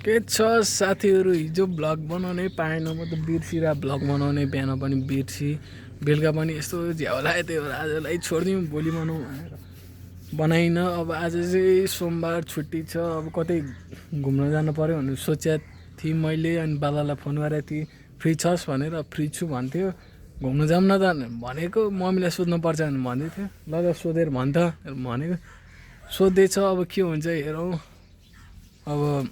के छ साथीहरू हिजो भ्लग बनाउनै पाएन म त बिर्सिरा भ्लग बनाउने बिहान पनि बिर्सी बेलुका पनि यस्तो झ्याउ लाग्यो त्यही भएर आजलाई छोडिदिउँ भोलि बनाउँ भनेर बनाइनँ। अब आज चाहिँ सोमबार छुट्टी छ, अब कतै घुम्न जानु पऱ्यो भनेर सोचेको थिएँ मैले। अनि बाबालाई फोन गरेको थिएँ फ्री छस् भनेर, फ्री छु भन्थ्यो। घुम्न जाऊँ न त भनेको, मम्मीलाई सोध्नुपर्छ भन्दै थियो। ल त सोधेर भन्छ भनेको, सोध्दैछ अब के हुन्छ हेरौँ। अब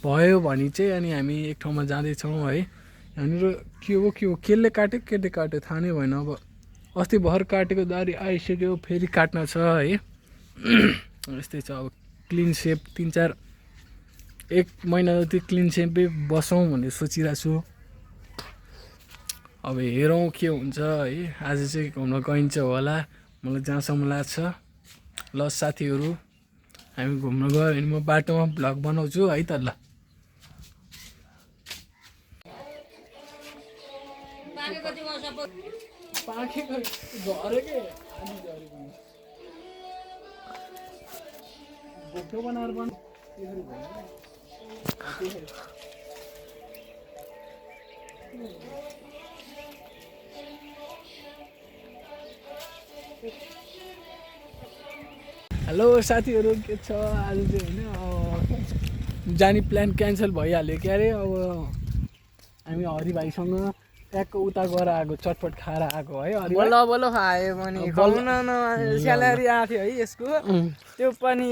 भयो भने चाहिँ अनि हामी एक ठाउँमा जाँदैछौँ है। यहाँनिर के हो केले काट्यो केले काट्यो थाहा नै भएन। अब अस्ति भर्खर काटेको दाह्री आइसक्यो, फेरि काट्न छ है। यस्तै छ अब क्लिन सेप 1 महिना जति क्लिन सेपै बसौँ भनेर सोचिरहेको छु। अब हेरौँ के हुन्छ है। आज चाहिँ घुम्न गइन्छ होला मलाई जहाँसम्म लाग्छ। ल साथीहरू हामी घुम्न गयो भने म बाटोमा भ्लग बनाउँछु है त। ल हेलो साथीहरू के छ आज चाहिँ होइन जाने प्लान क्यान्सल भइहाल्यो क्या अरे। अब हामी हरि भाइसँग ट्याक्क उता गएर आएको, चटपट खाएर आएको है। बल्ल बल्ल खायो भने खुवाउन स्यालेरी आएको थियो है यसको, त्यो पनि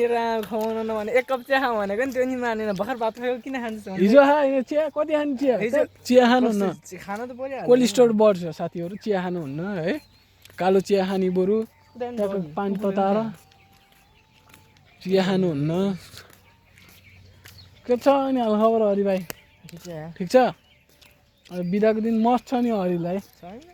खुवाउन नभने 1 कप चिया खाऊ भनेको नि त्यो नि मानेन। भर्खर भात खायो किन खान्छ हिजो चिया कति खानु चिया खानुहुन्न, खान त परिहाल्यो। कोलेस्ट्रोल बढ्छ साथीहरू, चिया खानुहुन्न है। कालो चिया खाने बरु पानी तताएर चिया खानुहुन्न। के छ अनि हालखबर हरि भाइ? ठिक छ। अब बिदाको दिन मस्त छ नि हरिलाई।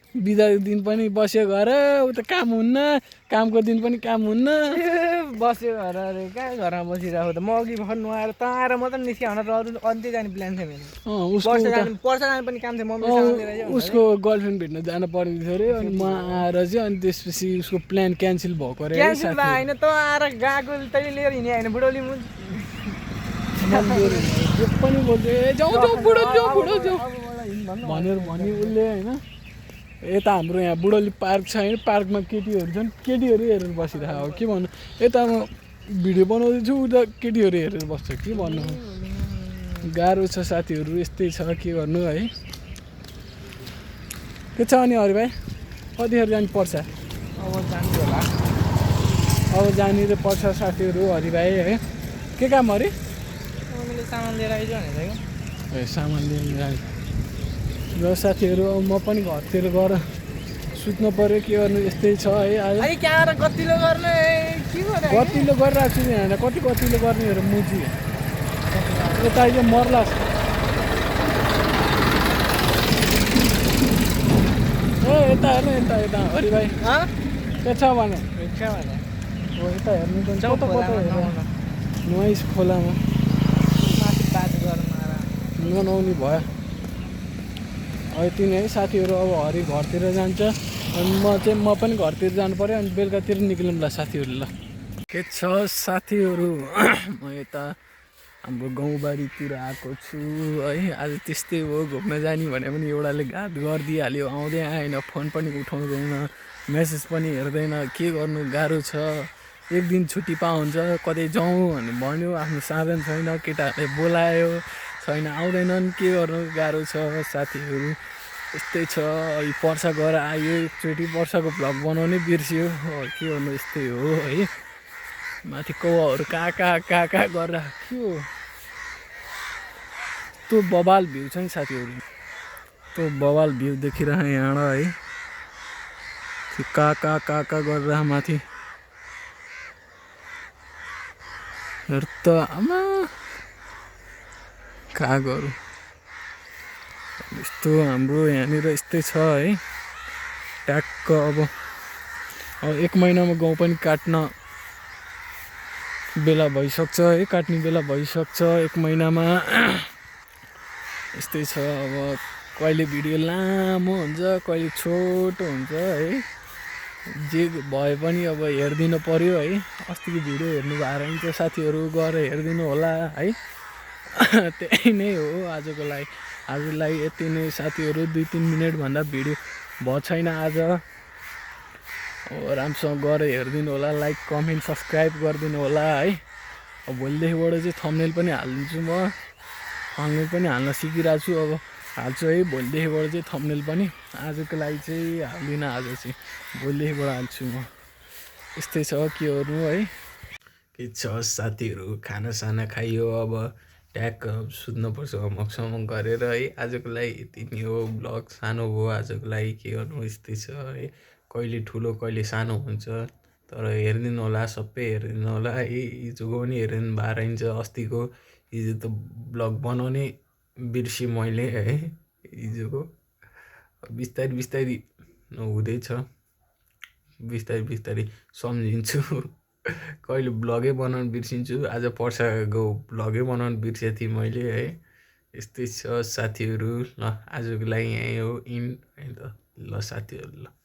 बिदाको दिन पनि बस्यो घर, उता काम हुन्न, कामको दिन पनि काम हुन्न, बस्यो घर। अरे कहाँ घरमा बसिरहेको त? म अघि भर्खर नुहाएर त आएर मात्रै निस्क्यो भने अरू अन्त्य जाने प्लान थियो मेरो। पर्छ जानु पनि काम थियो मम्मीसँग लिएर। उसको गर्लफ्रेन्ड भेट्न जानु पर्ने थियो अरे। अनि म आएर चाहिँ अनि त्यसपछि उसको प्लान क्यान्सल भएको अरे। क्यान्सल भयो होइन त आएर गएको तैँले लिएर हिँड्यो होइन बुढौली पनि बोल्थ्यो ए जाउँ जाउँ बुढो जाउँ भनेर भन्यो उसले होइन। यता हाम्रो यहाँ बुढौली पार्क छ होइन, पार्कमा केटीहरू छन्, केटीहरू हेरेर बसिरहेको हो। के भन्नु, यता म भिडियो बनाउँदैछु उता केटीहरू हेरेर बस्छ। के भन्नु, गाह्रो छ साथीहरू, यस्तै छ के गर्नु है। के छ अनि हरि भाइ कतिखेर जानु पर्छ? अब जानु होला, अब जानु पर्छ साथीहरू हरि भाइ है। के काम अरे? मम्मीले सामान लिएर आइज भनेको। ए सामान लिएर आयो र साथीहरू म पनि घरतिर गएर सुत्नु पऱ्यो। के गर्नु यस्तै छ है। आज कहाँ कतिलो गर्ने के गर्नु, कतिलो गरिरहेको छु नि होइन, कतिलो गर्ने हेर मुजी यता आइज मर्ला। ए यता हेर्नु यता हरि भाइ के छ भने यता हेर्नु त नुहाइस खोलामा ननुहाउने भयो। अब यति नै है साथीहरू। अब हरि घरतिर जान्छ अनि म पनि घरतिर जानु पऱ्यो। अनि बेलुकातिर निक्लौँला साथीहरू। ल के छ साथीहरू म यता हाम्रो गाउँबारीतिर आएको छु है। आज त्यस्तै हो, घुम्न जाने भने पनि एउटाले घात गरिदिइहाल्यो, आउँदै आएन, फोन पनि उठाउँदैन, मेसेज पनि हेर्दैन। के गर्नु गाह्रो छ। एक दिन छुट्टी हुन्छ कतै जाउँ भने भन्यो, आफ्नो साधन छैन, केटाहरूले बोलायो छैन, आउँदैनन्। के गर्नु गाह्रो छ साथीहरू, यस्तै छ। पर्सा गएर आयो एकचोटि, पर्साको भ्लग बनाउनै बिर्सियो। के गर्नु यस्तै हो है। माथि कौवाहरू कहाँ गरेर के हो त्यो बवाल भ्यू छ नि साथीहरू, त्यो बवाल भ्यू देखिरह यहाँ है। त्यो कहाँ गरेर माथि हेर त आमा कहाँ गरौँ। यस्तो हाम्रो यहाँनिर यस्तै छ है। ट्याक्क अब 1 महिनामा गाउँ पनि काट्न बेला भइसक्छ है, काट्ने बेला भइसक्छ 1 महिनामा। यस्तै छ। अब कहिले भिडियो लामो हुन्छ, कहिले छोटो हुन्छ है। जे भए पनि अब हेरिदिनु पर्यो है। अस्तिको भिडियो हेर्नु भएर हुन्छ साथीहरू, गएर हेरिदिनु होला है। त्यही नै हो आजलाई यति नै साथीहरू। 2-3 मिनटभन्दा भिडियो भएको छैन आज। राम्रोसँग गएर हेरिदिनु होला, लाइक कमेन्ट सब्सक्राइब गरिदिनु होला है। भोलिदेखिबाट चाहिँ थम्बनेल पनि हालिदिन्छु म। थम्बनेल पनि हाल्न सिकिरहेको छु, अब हाल्छु है भोलिदेखिबाट चाहिँ थम्बनेल पनि। आजको लागि चाहिँ हाल्दिनँ, आज चाहिँ भोलिदेखिबाट हाल्छु म। यस्तै छ के गर्नु है। के छ साथीहरू, खानासाना खाइयो, अब ट्याक्क सुत्नुपर्छ होमवर्कसम्म गरेर है। आजको लागि यति नै हो, ब्लग सानो भयो आजको लागि, के गर्नु यस्तै छ है। कहिले ठुलो कहिले सानो हुन्छ, तर हेरिदिनु होला, सबै हेरिदिनु होला है। हिजोको पनि हेरिदिनु भएर रहन्छ, अस्तिको हिजो त ब्लग बनाउनै बिर्सेँ मैले है हिजोको। बिस्तारै हुँदैछ, बिस्तारै सम्झिन्छु। कहिले ब्लगै बनाउनु बिर्सिन्छु, आज पर्साको ब्लगै बनाउनु बिर्सेको थिएँ मैले है। यस्तै छ साथीहरू। ल आजको लागि यहीँ हो इन्ड है त। ल साथीहरू ल।